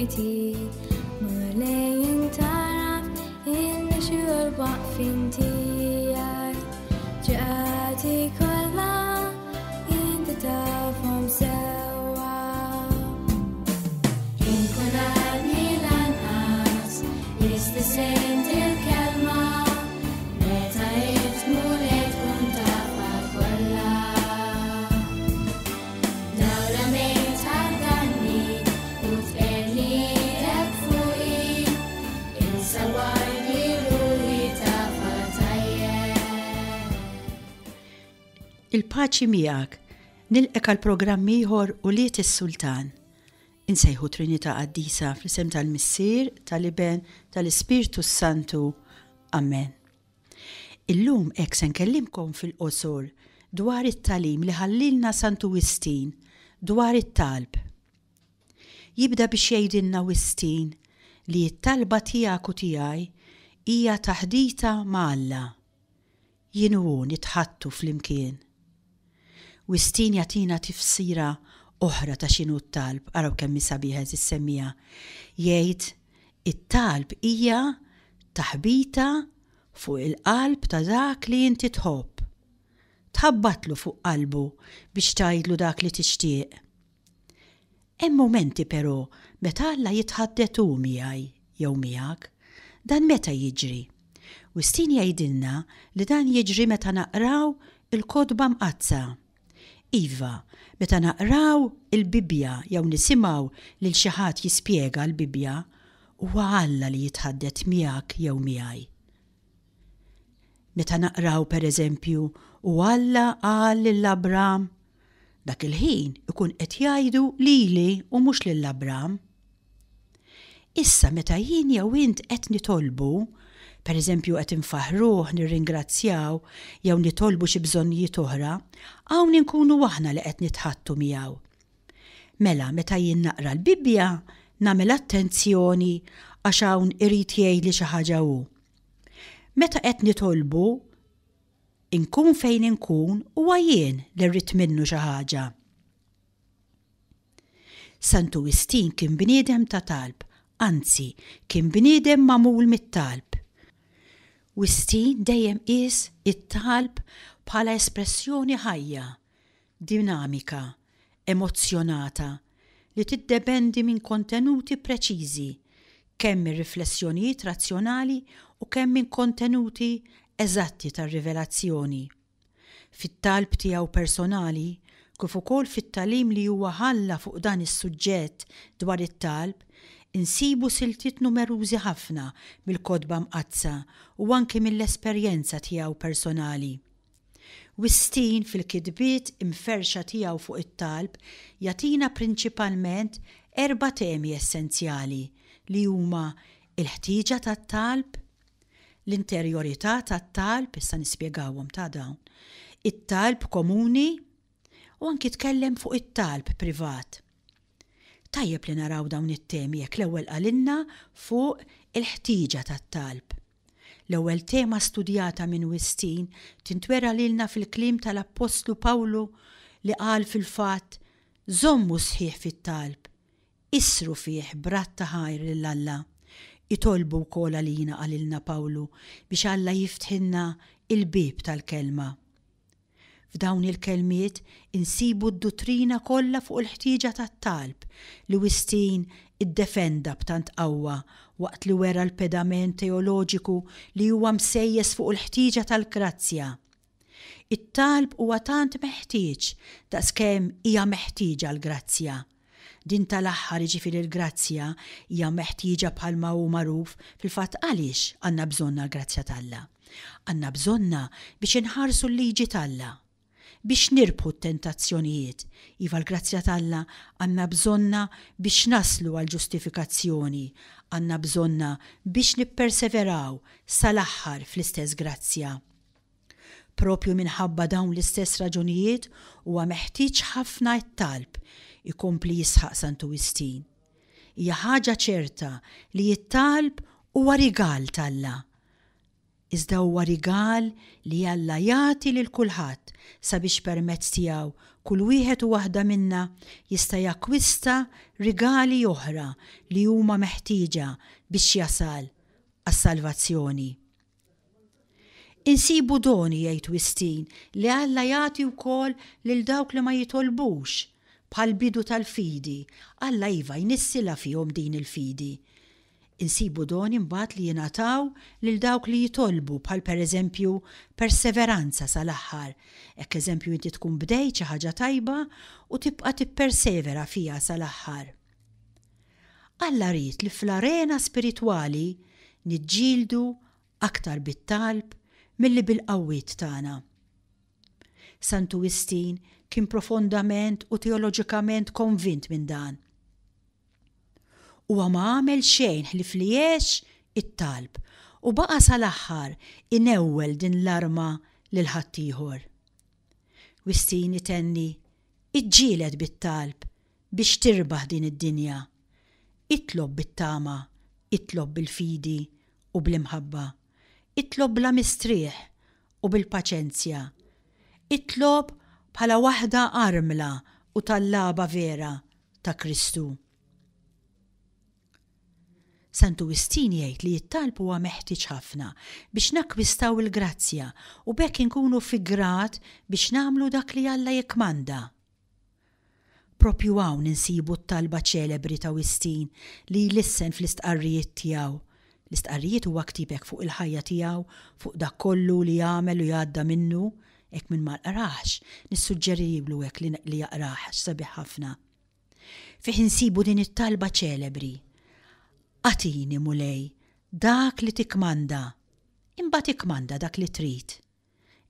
triqti, Mulej intaraf il-mixi u l-waqfin tiegħi. Triqati kollha inti tafhom sewwa. Inkun għadni lanqas biss tisent il-kelma meta int Mulej tkun tafha kollha. Dawra mejn tħaddanni u tqegħedli idek fuqi, insawwarni ruħi tafha tajjeb. Il-paċi miegħek. Nilqek għal programm ieħor Ulied is-Sultan. Insejħu Trinità Qaddisa fl-isem tal-Missier, tal-Iben, tal-Ispirtu s-Santu. Amen. Illum hekk se nkellimkom fil-qosor dwar it-tagħlim li ħallielna Santu Wistin dwar it-talb. Jibda biex jgħidilna Wistin li t-talba tiegħek u tiegħi hija taħdita ma' Alla. Jien u hu nitħaddtu flimkien. Wistin jagħtina tifsira oħra ta' x'inhu t-talb, araw kemm hi sabiħa għeżież semmiegħa. Jgħid, It-talb hija taħbita fuq il-qalb ta' dak li inti tħobb. Tħabbatlu fuq qalbu biex tgħidlu dak li tixtieq. Hemm mumenti però meta Alla jitħaddet hu miegħi jew miegħek. Dan meta jiġri? Wistin jgħidilna li dan jiġri meta naqraw il-Kotba Mqaddsa. Iva, meta naqraw il-Bibbja jew nisimgħu lil xi ħadd jispjega l-Bibbja, huwa Alla li jitħaddet miegħek jew miegħi. Meta naqraw, per eżempju, U Alla qal lil Abram, dak il-ħin ikun qed jgħidu lili u mhux lil Abram. Issa meta jien jew int qed nitolbu, per eżempju qed infaħħruh, nirringrazzjaw, jew nitolbu xi bżonnijiet oħra, hawn inkunu aħna li qed nitħaddtu miegħu. Mela meta jien naqra l-Bibbja nagħmel attenzjoni għax hawn irid jgħidli xi ħaġa hu. Meta qed nitolbu, inkun fejn inkun huwa jien li rrid minnu xi ħaġa. Santu Wistin kien bniedem ta' talb, anzi, kien bniedem magħmul mit-talb. Wistin dejjem qies it-talb bħala espressjoni ħajja, dinamika, emozzjonata, li tiddependi minn kontenuti preċiżi, kemm minn riflessjonijiet razzjonali u kemm minn kontenuti eżatti tar-rivelazzjoni. Fit-talb tiegħu personali, kif ukoll fit-tagħlim li huwa ħalla fuq dan is-suġġett dwar it-talb, insibu siltiet numerużi ħafna mill-Kotba Mqaddsa u anki mill-esperjenza tiegħu personali. Wistin fil-kitbiet imferrxa tiegħu fuq it-talb jagħtina prinċipalment erba' temi essenzjali li huma l-ħtieġa tat-talb, l-interjorità tat-talb, issa nispjegawhom ta' dawn, it-talb komuni u anki tkellem fuq it-talb privat. Tajjeb li naraw dawn it-temi jekk l-ewwel qalilna fuq il-ħtieġa tat-talb. L-ewwel tema studjata minn Wistin tintwera lilna fil-kliem tal-appostlu Pawlu li qal fil-fatt, Żommu sħiħ fit-talb, issru fih b'radd ta' ħajr lil Alla. Itolbu wkoll għalina qalilna Pawlu biex Alla jiftħilna l-bieb tal-kelma. F'dawn il-kelmiet insibu d-duttrina kollha fuq il-ħtieġa tat-talb li Wistin iddefenda b'tant qawwa waqt li wera l-pedament teoloġiku li huwa msejjes fuq il-ħtieġa tal-grazzja. It-talb huwa tant meħtieġ daqskemm hija meħtieġa l-grazzja. Din tal-aħħar, jiġifieri l-grazzja, hija meħtieġa bħalma hu magħruf, fil-fatt għaliex għandna bżonnha l-grazzja t'Alla? Għandna bżonnha biex inħarsu l-liġi t'Alla, biex nirbħu t-tentazzjonijiet. Iva l-grazzja t'Alla għandna bżonnha biex naslu għall-ġustifikazzjoni, għandna bżonnha biex nipperseveraw sal-aħħar fl-istess grazzja. Proprju minħabba dawn l-istess raġunijiet huwa meħtieġ ħafna t-talb, ikompli jisħaq Santu Wistin. Hija ħaġa ċerta li t-talb huwa rigal t'Alla. iżda huwa rigal li Alla jagħti lil kulħadd sabiex permezz tiegħu kull wieħed u waħda minna jista' jakkwista rigali oħra li huma meħtieġa biex jasal għas-salvazzjoni. Insibu doni, jgħid Wistin, li Alla jagħti wkoll lil dawk li ma jitolbux, bħall-bidu tal-fidi. Alla iva jnissilha fihom din il-fidi. Insibu doni mbagħad li jingħataw lil dawk li jitolbu bħal pereżempju perseveranza sal-aħħar. Hekk eżempju inti tkun bdejt xi ħaġa tajba u tibqa' tippersevera fiha sal-aħħar. Alla ried li fl-arena spiritwali niġġieldu aktar bit-talb milli bil-qawwiet tagħna. Santu Wistin kien profondament u teoloġikament konvint minn dan. Huwa ma għamel xejn ħlief li għex it-talb u baqa' sal-aħħar inewwel din l-arma lil ħaddieħor. Wistin itenni, Iġġieled bit-talb biex tirbaħ din id-dinja. Itlob bit-tama, itlob bil-fidi u bl-imħabba. Itlob bla mistrieħ u bil-paċenzja. Itlob bħala waħda armla u tallaba vera ta' Kristu. Santu Wistin jgħid li t-talb huwa meħtieġ ħafna biex nakkwistaw il-grazzja u b'hekk inkunu fi grad biex nagħmlu dak li Alla jikkmanda. Proprju hawn insibu t-talba ċelebri ta' Wistin li jlissen fl-istqarrijiet tiegħu. L-istqarrijiet huwa ktieb hekk fuq il-ħajja tiegħu, fuq dak kollu li għamel u għadda minnu, hekk min ma qrahx, nissuġġerilu hekk li jaqrah għax sabiħ ħafna. Fih insibu din it-talba ċelebri, Agħtini, Mulej, dak li tikkmanda, imbagħad ikkmanda dak li trid.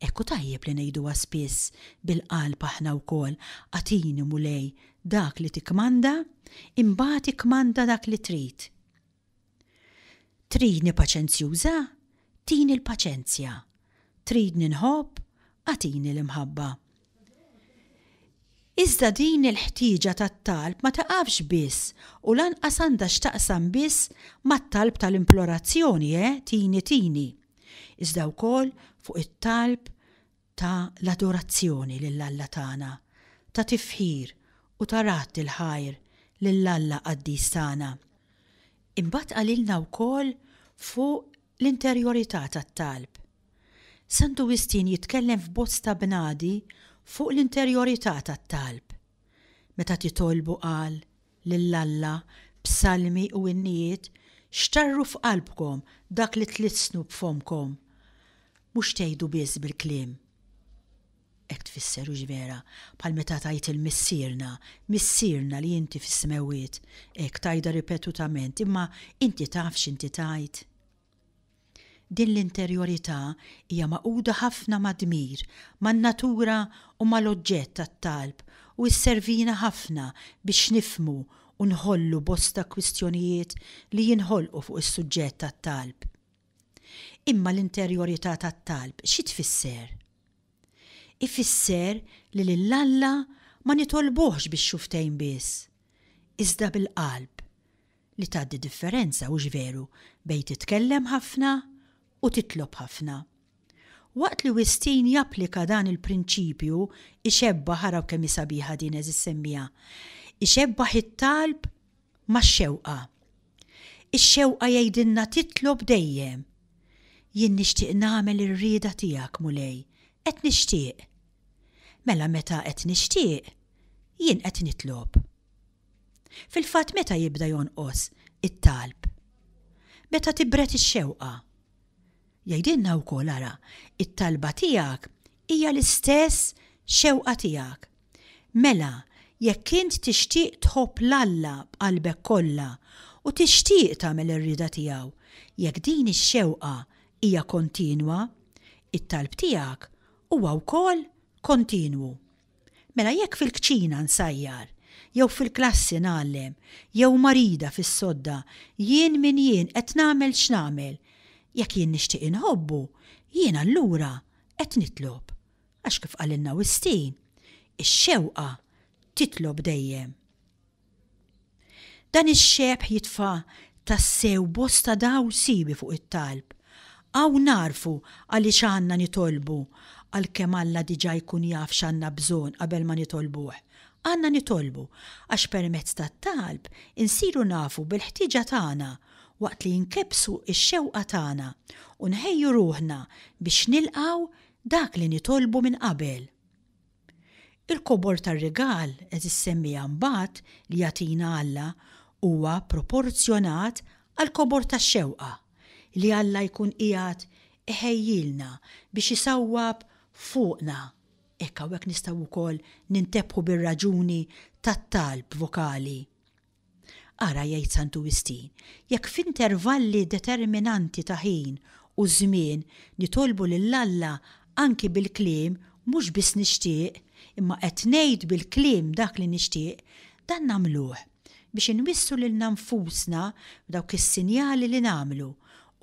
Hekk hu tajjeb li ngħiduha spiss bil-qalb aħna wkoll, Agħtini, Mulej, dak li tikkmanda, imbagħad ikkmanda dak li trid. Tridni paċenzjuża? Tini l-paċenzja. Tridni nħobb? Agħtini l-imħabba. Iżda din il-ħtieġa tat-talb ma taqafx biss u lanqas għandha x'taqsam biss mat-talb tal-implorazzjoni, eh, tini tini. Iżda wkoll fuq it-talb ta' l-adorazzjoni lil Alla tagħna, ta' tifħir u ta' radd il-ħajr lil Alla qaddis tagħna. Imbagħad qalilna wkoll fuq l-interjorità tat-talb. Santu Wistin jitkellem f'bosta bnadi fuq l-interjorità tat-talb. Meta titolbu qal, lil Alla, b'salmi u innijiet, xtarru f'qalbkom dak li tlissnu b'fommkom. Mhux tgħidu biss bil-kliem. Hekk tfisser, hux vera? Bħal meta tgħid il-Missierna, Missierna li inti fis-smewwiet. Hekk tgħidha ripetutament, imma inti taf x'inti tgħid? Din l-interjorità hija magħquda ħafna mad-dmir, man-natura u mal-oġġett tat-talb u sservina ħafna biex nifhmu u nħollu bosta kwistjonijiet li jinħolqu fuq is-suġġett tat-talb. Imma l-interjorità tat-talb xi tfisser? Ifisser li lil Alla ma nitolbuhx bix-xufftejn biss, iżda bil-qalb, li tgħaddi differenza, hux veru, bejn titkellem ħafna u titlob ħafna. Waqt li Wistin japplika dan il-prinċipju, ixebbaħ, araw kemm hi sabiħa din għeżież semmiegħa, ixebbaħ it-talb max-xewqa. Ix-xewqa jgħidilna titlob dejjem. Jien nixtieq nagħmel ir-rieda tiegħek, Mulej, qed nixtieq. Mela meta qed nixtieq, jien qed nitlob. Fil-fatt meta jibda jonqos it-talb? Meta tibred ix-xewqa. Jgħidilna wkoll ara, it-talba tiegħek hija l-istess xewqa tiegħek. Mela, jekk int tixtieq tħobb 'l Alla b'qalbek kollha u tixtieq tagħmel ir-rieda tiegħu, jekk din ix-xewqa hija kontinwa, it-talb tiegħek huwa wkoll kontinwu. Mela jekk fil-kċina nsajjar, jew fil-klassi ngħallem, jew marida fis-sodda, jien min jien qed nagħmel x'nagħmel, jekk jien nixtieq inħobbu, jien allura qed nitlob. Għax kif qalilna Wistin, ix-xewqa titlob dejjem. Dan ix-xebh jitfa' tassew bosta dawl siewi fuq it-talb. Hawn nagħrfu għaliex għandna nitolbu, għalkemm Alla diġà jkun jaf x'għandna bżonn qabel ma nitolbuh. Għandna nitolbu għax permezz tat-talb insiru nafu bil-ħtieġa tagħna waqt li nkebbsu x-xewqa tagħna u nħejju ruħna biex nilqgħu dak li nitolbu minn qabel. Il-kobor tar-rigal, għeżież semmiegħa mbagħad li jagħtina Alla huwa proporzjonat għall-kobor tax-xewqa li Alla jkun qiegħed iħejjilna biex isawwab fuqna. Hekk hawnhekk nistgħu wkoll nintebħu bir-raġuni tat-talb vokali. Ara, jgħid Santu Wistin, jekk f'intervalli determinanti ta' ħin u żmien nitolbu lil Alla anki bil-kliem mhux biss nixtieq, imma qed ngħid bil-kliem dak li nixtieq, dan nagħmluh biex inwissu lilna nfusna b'dawk is-sinjali li nagħmlu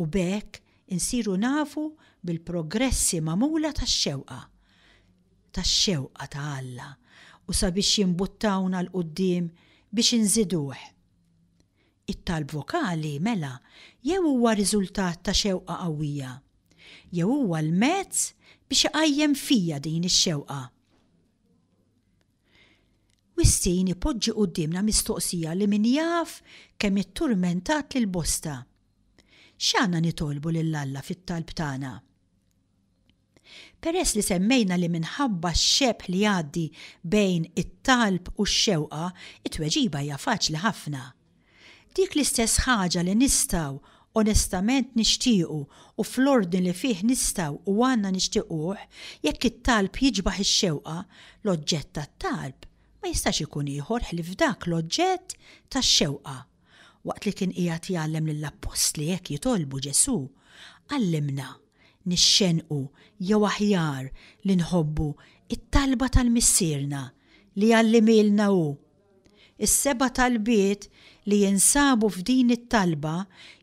u b'hekk insiru nafu bil-progressi magħmula tax-xewqa. tax-xewqa ta' Alla u sabiex jimbuttawna 'l quddiem biex inżiduh. It-talb vokali, mela, jew huwa riżultat ta' xewqa qawwija, jew huwa l-mezz biex iqajjem fija din ix-xewqa. Wistin ipoġġi quddiemna mistoqsija li min jaf kemm itturmentat lil bosta. X'għandna nitolbu lil Alla fit-talb tagħna? Peress li semmejna li minħabba x-xebh li jgħaddi bejn it-talb u x-xewqa, it-tweġiba hija faċli ħafna. Dik l-istess ħaġa li nistgħu onestament nixtiequ u fl-ordni li fih nistgħu u għandna nixtiequh, jekk it-talb jiġbaħ ix-xewqa, l-oġġett tat-talb ma jistax ikun ieħor ħlief dak l-oġġett tax-xewqa. Waqt li kien qiegħed jgħallem lill-appostli hekk jitolbu Ġesù għallimna nixxennqu jew aħjar li nħobbu t-talba tal-Missierna li għallimhielna hu. Is-seba' talbiet li jinsabu f'din it-talba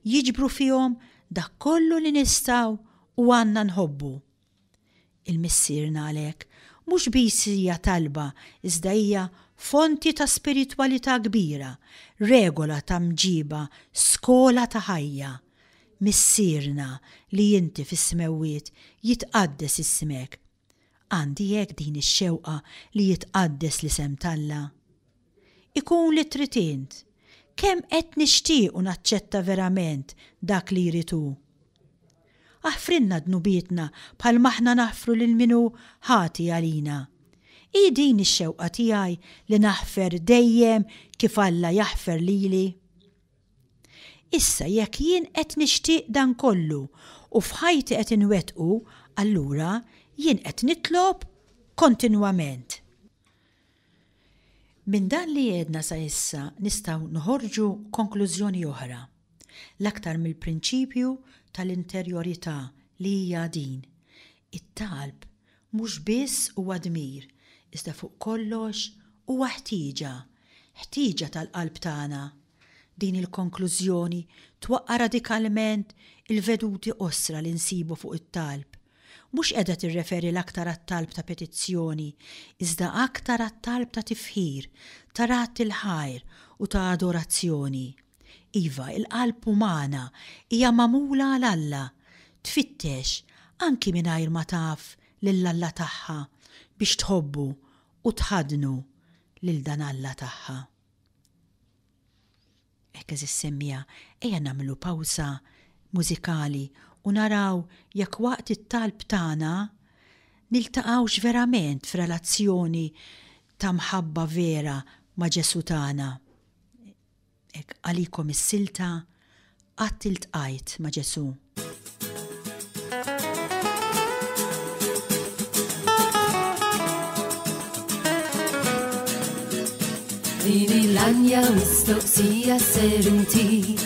jiġbru fihom dak kollu li nistgħu u għandna nħobbu. Il-Missierna għalhekk mhux biss hija talba iżda hija fonti ta' spiritwalità kbira, regola ta' mġiba, skola ta' ħajja. Missierna li inti fis-smewwiet, jitqaddes ismek. Għandi hekk din ix-xewqa li jitqaddes l-isem t'Alla? Ikun li trid int. Kemm qed nixtieq u naċċetta verament dak li jrid hu? Aħfrilna dnubietna bħalma aħna naħfru lil min hu ħati għalina. Hi din ix-xewqa tiegħi li naħfer dejjem kif Alla jaħfer lili? Issa jekk jien qed nixtieq dan kollu u f'ħajti qed inwettqu, allura jien qed nitlob kontinwament. Minn dan li għedna sa issa nistgħu noħorġu konklużjoni oħra, l-aktar mill-prinċipju tal-interjorità li hija din, it-talb mhux biss huwa dmir, iżda fuq kollox huwa ħtieġa, ħtieġa tal-qalb tagħna. Din il-konklużjoni twaqqa' radikalment il-veduti qosra li nsibu fuq it-talb. Mhux qiegħda tirreferi l-aktar għat-talb ta' petizzjoni, iżda aktar għat-talb ta' tifħir, ta' radd il-ħajr u ta' adorazzjoni. Iva, il-qalb umana hija magħmula għal Alla, tfittex, anki mingħajr ma taf lil Alla tagħha, biex tħobbu u tħaddnu lil dan Alla tagħha. Hekk għeżież semmiegħa, ejja nagħmlu pawsa mużikali u naraw jekk waqt it-talb tagħna niltaqgħux verament f'relazzjoni ta' mħabba vera ma' Ġesù tagħna. Hekk għalikom is-silta Qatt iltqajt ma' Ġesù. Din hi l-għanja mistoqsija ser intik.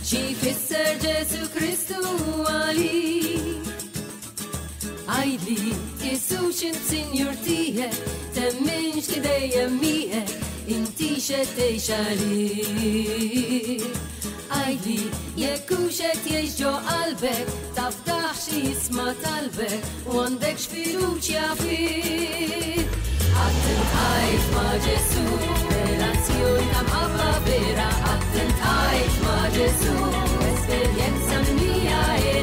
Xi jfisser Ġesu Kristu għalik? Għidli, tqisux int sinjur tiegħek, temminx li dejjem miegħek, inti x'qed tgħix għalih. Għidli, jekk hux qed jgħix ġo qalbek, tafdaħx li jisma' talbek u għandekx fiduċja fih. Qatt iltqajt ma' Ġesù, relazzjoni ta' mħabba vera, qatt iltqajt ma' Ġesù, esperjenza mimlija hena.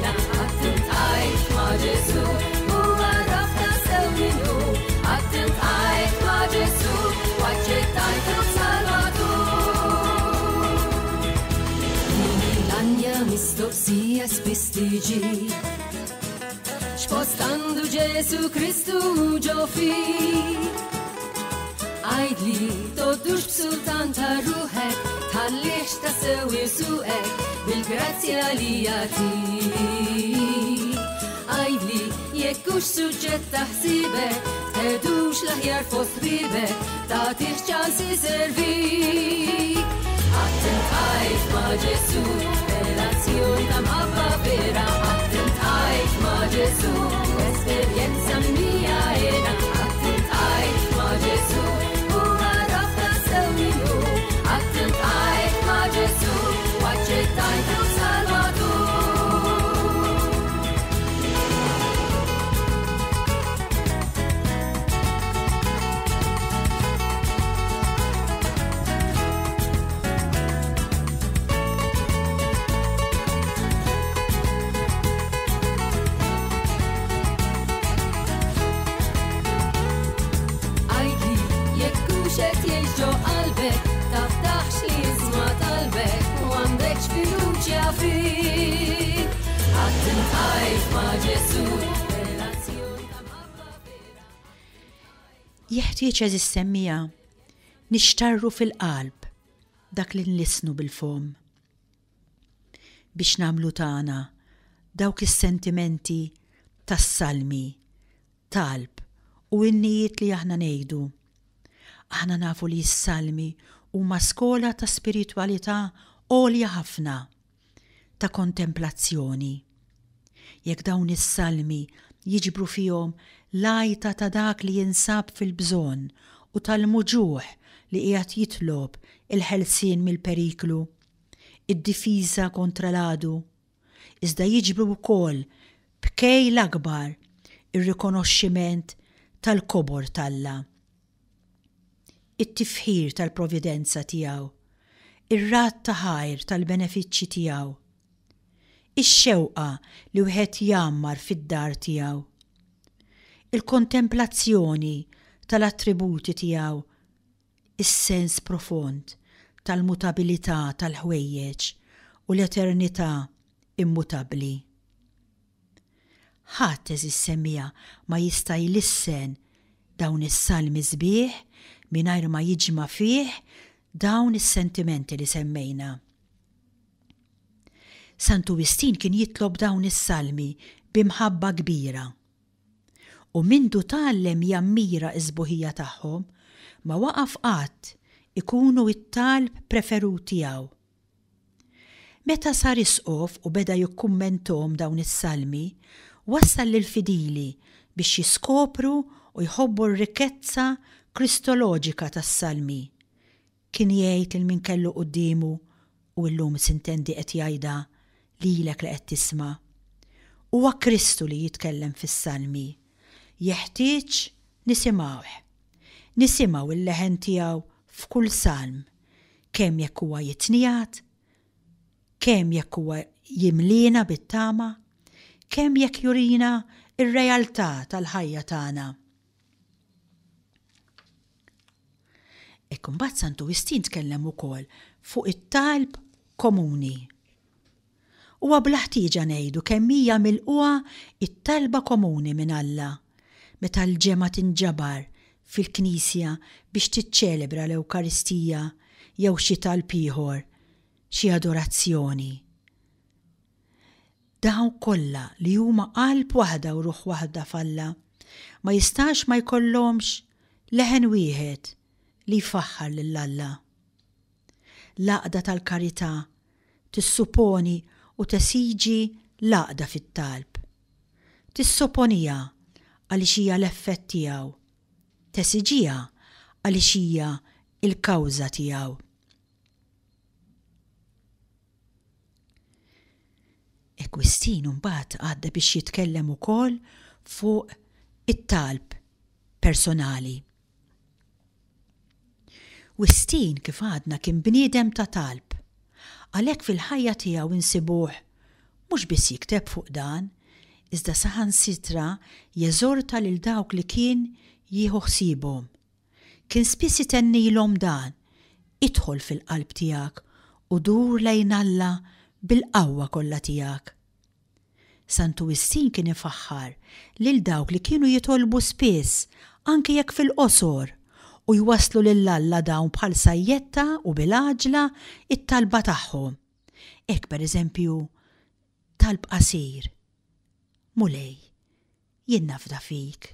Mistoqsija spiss tiġi. X'post għandu Ġesu Kristu ġo fik? Għidli, toddux b'sultan ta' ruħek, tħallihx ta' sew isuqek bil-grazzja li jagħtik. Għidli, jekk hux suġġett ta' ħsiebek, tqegħdux l-aħjar fost ħbiebek, tagħtih ċans iservik. Qatt iltqajt ma' Ġesù, relazzjoni ta' mħabba vera, qatt iltqajt ma' Ġesù, esperjenza mimlija hena, qatt iltqajt ma' Ġesù, u għaraf tassew min hu, qatt iltqajt ma' Ġesù, u aċċettajtu Salvatur. Għidli, jekk hux qed jgħix ġo qalbek, tafdaħx li jisma' talbek u għandekx fiduċja fih. Qatt iltqajt ma' Ġesù, relazzjoni ta' mħabba vera. Jeħtieġ għeżież semmiegħa nixtarru fil-qalb dak li nlissnu bil-fomm. Biex nagħmlu tagħna dawk is-sentimenti tas-salmi, talb u innijiet li aħna ngħidu. Aħna nafu li s-salmi huma skola ta' spiritwalità għolja ħafna, ta' kontemplazzjoni. Jekk dawn is-salmi jiġbru fihom l-għajta ta' dak li jinsab fil-bżonn u tal-muġugħ li qiegħed jitlob il-ħelsien mill-periklu, id-difiża kontra l-għadu, iżda jiġbru wkoll b'kejl akbar ir-rikonoxximent tal-kobor t'Alla, it-tifħir tal-providenza tiegħu, ir-radd ta' ħajr tal-benefiċċji tiegħu, ix-xewqa li wieħed jgħammar fid-dar tiegħu, il-kontemplazzjoni tal-attributi tiegħu, is-sens profond tal-mutabilità tal-ħwejjeġ u l-eternità immutabbli. Ħadd, għeżież semmiegħa, ma jista' jlissen dawn is-salmi sbieħ mingħajr ma jiġma' fih dawn is-sentimenti li semmejna. Santu Wistin kien jitlob dawn is-salmi bi mħabba kbira. U mindu tgħallem jammira s-sbuħija tagħhom, ma waqaf qatt ikunu t-talb preferut tiegħu. Meta sar isqof u beda jikkummenthom dawn is-salmi, wassal lill-fidili biex jiskopru u jħobbu r-rikkezza kristoloġika tas-salmi. Kien jgħid lil min kellu quddiemu, u illum sintendi qed jgħidha lilek li qed tisma', Huwa Kristu li jitkellem fis-salmi. Jeħtieġ nisimgħuh. Nisimgħu l-leħen tiegħu f'kull salm, kemm jekk huwa jitniegħed, kemm jekk huwa jimliena bit-tama, kemm jekk jurina r-realtà tal-ħajja tagħna. Hekk imbagħad Santu Wistin tkellem ukoll fuq it-talb komuni. Huwa bla ħtieġa ngħidu kemm hija milqugħa t-talba komuni minn Alla meta l-ġemgħa tinġabar fil-knisja biex tiċċelebra l-Ewkaristija jew xi talb ieħor, xi adorazzjoni. Dawk kollha li huma qalb waħda u ruħ waħda f'Alla ma jistax ma jkollhomx leħen wieħed li jfaħħar lil Alla. L-għaqda tal-karità tissuponi u tesiġi l-għaqda fit-talb. Tissoponiha għaliex hija l-effett tiegħu. Tesiġiha għaliex hija l-kawża tiegħu. Hekk Wistin imbagħad għadda biex jitkellem ukoll fuq it-talb personali. Wistin kif għadna kien bniedem ta' talb. Għalhekk fil-ħajja tiegħu insibuh mhux biss jikteb fuq dan, iżda saħansitra jeżorta lil dawk li kien jieħu ħsiebhom. Kien spiss itennilhom dan, Idħol fil-qalb tiegħek u dur lejn Alla. bil-qawwa kollha tiegħek. Santu Wistin kien ifaħħar lil dawk li kienu jitolbu spiss, anki jekk fil-qosor, u jwasslu lil Alla dawn bħal sajjetta u bil-għaġla t-talba tagħhom. Hekk pereżempju talb qasir, Mulej, jien nafda fik.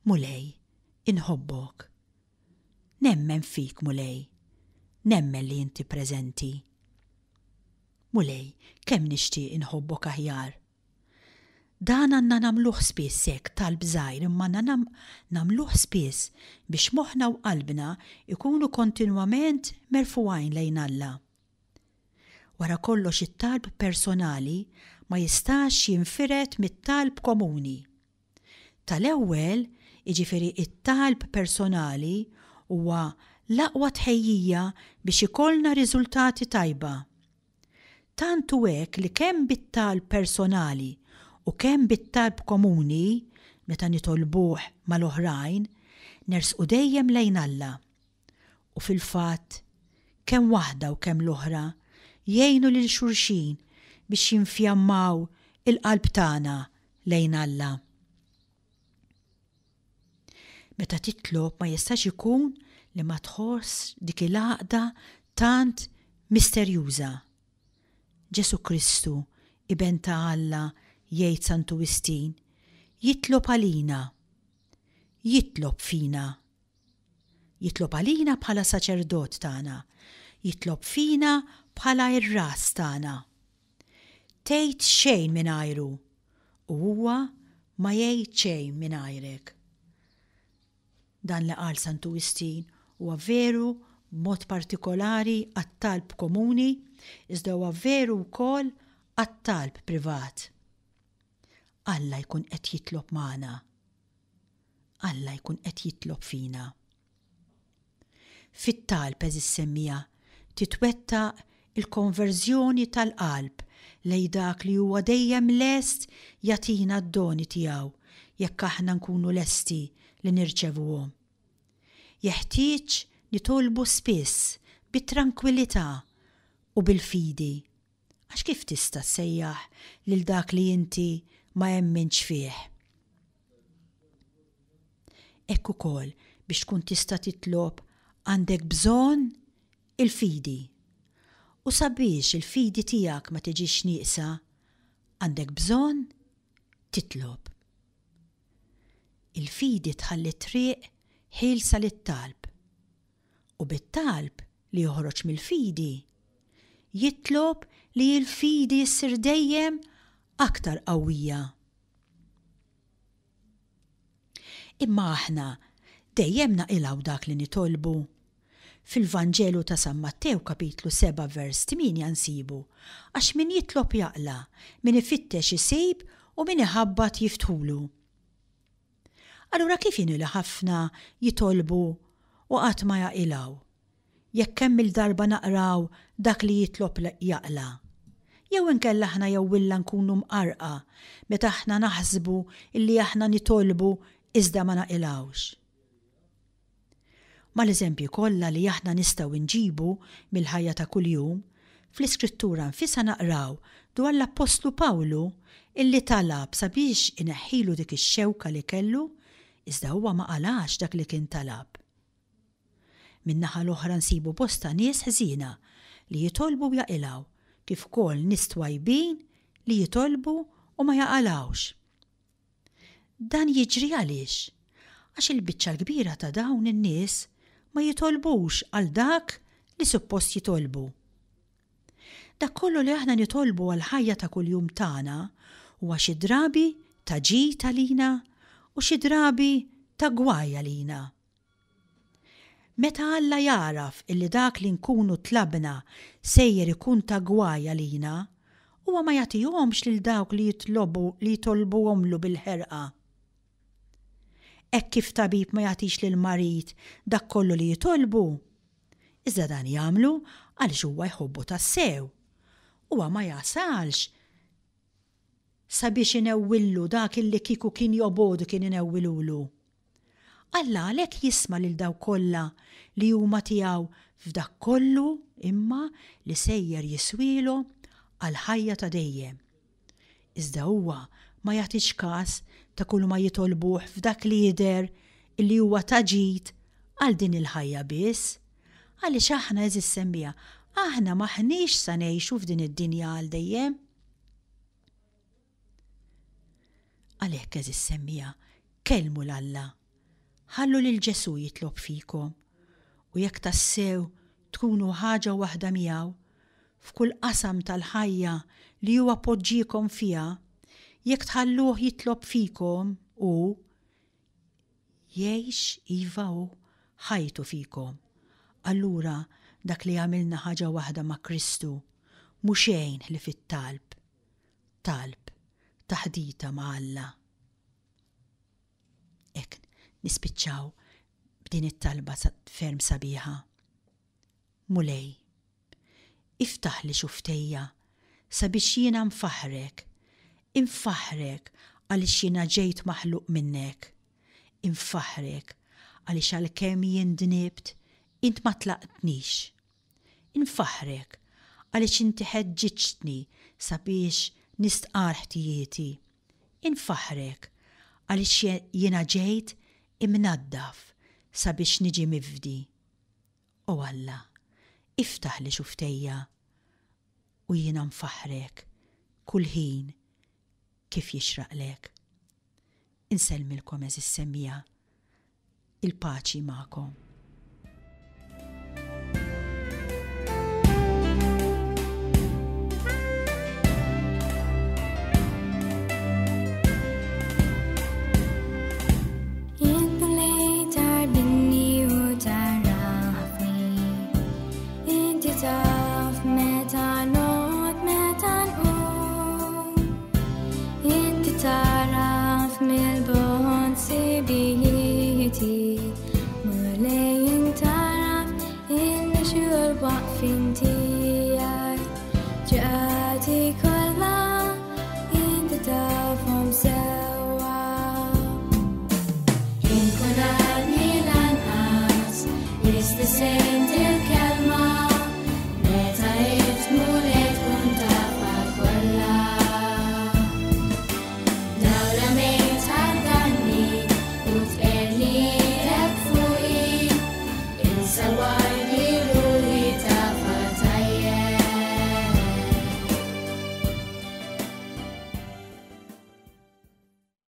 Mulej, inħobbok. Nemmen fik, Mulej. Nemmen li inti preżenti. Mulej, kemm nixtieq inħobbok aħjar. Dan għandna nagħmluh spiss hekk talb żgħir imma għandna nagħmluh spiss biex moħħna u qalbna jkunu kontinwament merfugħin lejn Alla. Wara kollox it-talb personali ma jistax jinfired mit-talb komuni. Tal-ewwel, jiġifieri t-talb personali, huwa l-aqwa tħejjija biex ikollna riżultati tajba. Tant hu hekk li kemm bit-talb personali u kemm bit-talb komuni, meta nitolbuh mal-oħrajn, nersqu dejjem lejn Alla. U fil-fatt, kemm waħda u kemm l-oħra jgħinu lil xulxin biex jinfjammaw il-qalb tagħna lejn Alla. Meta titlob ma jistax ikun li ma tħossx dik il-għaqda tant misterjuża. Ġesù Kristu, Iben ta' Alla, jgħid Santu Wistin, jitlob għalina. Jitlob fina. Jitlob għalina bħala saċerdot tagħna. Jitlob fina bħala r-ras tagħna. Tgħid xejn mingħajru u huwa ma jgħid xejn mingħajrek. Dan li qal Santu Wistin huwa veru b'mod partikolari għat-talb komuni iżda huwa veru wkoll għat-talb privat. Alla jkun qed jitlob magħna. Alla jkun qed jitlob fina. Fit-talb, għeżież semmiegħa, titwettaq il-konverżjoni tal-qalb lejn dak li huwa dejjem lest jagħtina d-doni tiegħu jekk aħna nkunu lesti li nirċevuhom. Jeħtieġ nitolbu spiss bi trankwillità u bil-fidi, għax kif tista' ssejjaħ lil dak li inti ma emmintx fih? Hekk ukoll biex tkun tista' titlob għandek bżonn il-fidi. U sabiex il-fidi tiegħek ma tiġix nieqsa, għandek bżonn titlob. Il-fidi tħalli t-triq ħielsa lit-talb. U bit-talb li joħroġ mill-fidi, jitlob li l-fidi ssir dejjem aktar qawwija. Imma aħna dejjem naqilgħu dak li nitolbu. Fil-Vanġelu ta' San Mattew kapitlu 7 vers 8 nsibu, Għax min jitlob jaqla', min ifittex isib u min iħabbat jiftħulu. Allura kif inhu li ħafna jitolbu u qatt ma jaqilgħu? Jekk kemm-il darba naqraw dak li jitlob jaqla'. Jew inkella aħna jewwilla nkunu mqarrqa meta aħna naħsbu illi aħna nitolbu iżda ma naqilgħux. Mal-eżempji kollha li aħna nistgħu nġibu mill-ħajja ta' kuljum, fl-Iskrittura nfisha naqraw dwar l-appostlu Pawlu illi talab sabiex ineħħilu dik ix-xewka li kellu iżda huwa ma qalax dak li kien talab. Min-naħa l-oħra nsibu bosta nies ħżiena li jitolbu u jaqilgħu, kif ukoll nies twajbin li jitolbu u ma jaqalgħux. Dan jiġri għaliex? Għax il-biċċa l-kbira ta' dawn in-nies ma jitolbux għal dak li suppost jitolbu. Dak kollu li aħna nitolbu għall-ħajja ta' kuljum tagħna huwa xi drabi ta' ġid għalina u xi drabi ta' gwaj għalina. Meta Alla jagħraf illi dak li nkunu tlabna sejjer ikun ta' gwaj għalina, huwa ma jagħtihomx lil dawk li jitlobu li jitolbuhomlu bil-ħerqa. Hekk kif tabib ma jagħtix lill-marid dak kollu li jitolbu, iżda dan jagħmlu għaliex huwa jħobbu tassew. Huwa ma jasalx sabiex inewwillu dak illi kieku kien jobogħdu kien inewwilulu. Alla għalhekk jisma' lil dawk kollha li huma tiegħu f'dak kollu imma li sejjer jiswielhom għall-ħajja ta' dejjem. Iżda huwa ma jagħtix kas ta' kull ma jitolbuh f'dak li jidher illi huwa ta' ġid għal din il-ħajja biss. Għaliex aħna, għeżież semmiegħa, aħna m'aħniex sa ngħixu f'din id-dinja għal dejjem. Għalhekk, għeżież semmiegħa, kellmu 'l Alla. Ħallu lil Ġesù jitlob fikom, u jekk tassew tkunu ħaġa waħda miegħu, f'kull qasam tal-ħajja li huwa poġġiekom fiha, jekk tħalluh jitlob fikom hu, jgħix, iva hu, ħajtu fikom. Allura dak li jagħmilna ħaġa waħda ma' Kristu mhu xejn ħlief it-talb. Talb, taħdita ma' Alla. Hekk nispiċċaw b'din it-talba ferm sabiħa. Mulej, iftaħli xufftejja sabiex jiena nfaħħrek, infaħħrek għaliex jiena ġejt maħluq minnek. Infaħħrek għaliex għalkemm jien dnibt, int ma tlaqtnix. Infaħħrek għaliex inti ħeġġiġtni sabiex nistqarr ħtijieti. Infaħħrek għaliex jiena ġejt imnaddaf sabiex niġi mifdi. O Alla, iftaħli xufftejja u jiena nfaħħrek kull ħin kif jixraqlek. Insellmilkom għeżież semmiegħa. Il-paċi magħkom.